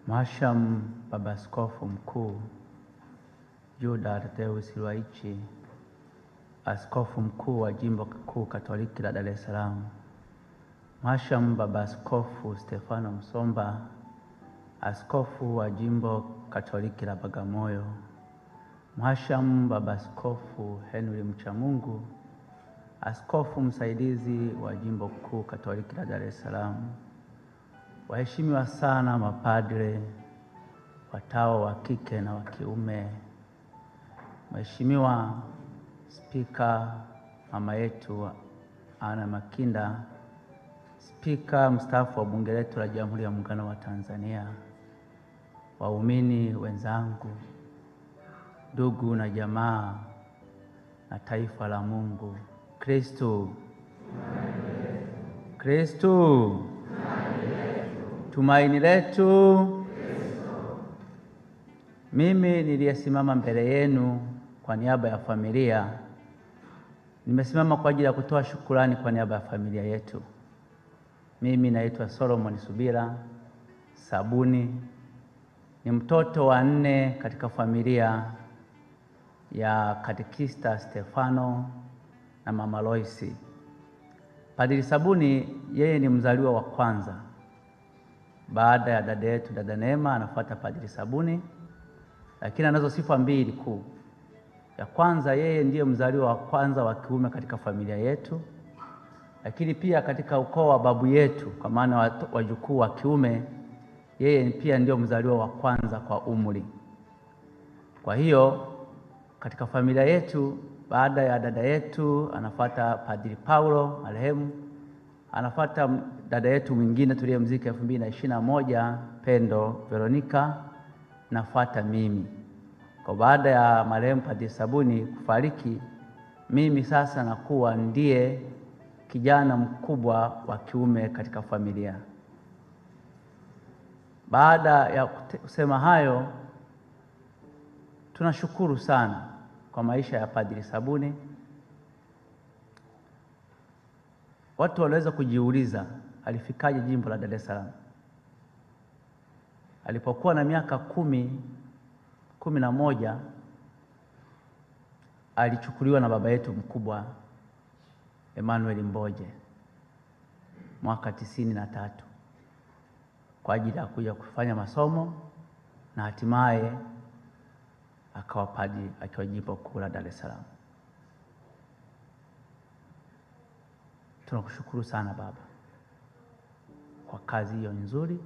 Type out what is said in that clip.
Mhashamu Baba Askofu Mkuu Juda Thaddaeus Ruwa'ichi, Askofu Mkuu wa Jimbo Kuu Katoliki la Dar es Salaam, Mhashamu Baba Askofu Stefano Msomba, Askofu wa Jimbo Katoliki la Bagamoyo, Mhashamu Baba Askofu Henry Mchamungu, Askofu Msaidizi wa Jimbo Kuu Katoliki la Dar es Salaam, waheshimiwa sana mapadre, watawa wa kike na wa kiume, Mheshimiwa Spika mama yetu Anna Makinda, Spika mstaafu wa Bunge letu la Jamhuri ya Muungano wa Tanzania, waumini wenzangu, ndugu na jamaa na taifa la Mungu, Kristo Kristo tumaini letu. Mimi niliyesimama mbele yenu kwa niaba ya familia, nimesimama kwa ajili ya kutoa shukrani kwa niaba ya familia yetu. Mimi naitwa Solomon Subira Sabuni, ni mtoto wa nne katika familia ya Katekista Stefano na Mama Loisi. Padri Sabuni yeye ni mzaliwa wa kwanza. Baada ya dada yetu dada Neema anafuata Padri Sabuni, lakini anazo sifa mbili kuu. Ya kwanza, yeye ndiye mzaliwa wa kwanza wa kiume katika familia yetu, lakini pia katika ukoo wa babu yetu, kwa maana wajukuu wa kiume, yeye pia ndiyo mzaliwa wa kwanza kwa umri. Kwa hiyo katika familia yetu, baada ya dada yetu anafuata Padri Paulo marehemu, anafuata dada yetu mwingine tuliyemzika 2021 Pendo Veronica, nafuata mimi. Kwa baada ya marehemu Padri Sabuni kufariki, mimi sasa nakuwa ndiye kijana mkubwa wa kiume katika familia. Baada ya kusema hayo, tunashukuru sana kwa maisha ya Padri Sabuni. Watu waliweza kujiuliza alifikaje jimbo la Dar es Salaam. Alipokuwa na miaka 11 alichukuliwa na baba yetu mkubwa Emmanuel Mboje mwaka 93 kwa ajili ya kuja kufanya masomo na hatimaye akawa padri akiwa jimbo kuu la Dar es Salaam. Tunakushukuru sana baba kwa kazi hiyo nzuri.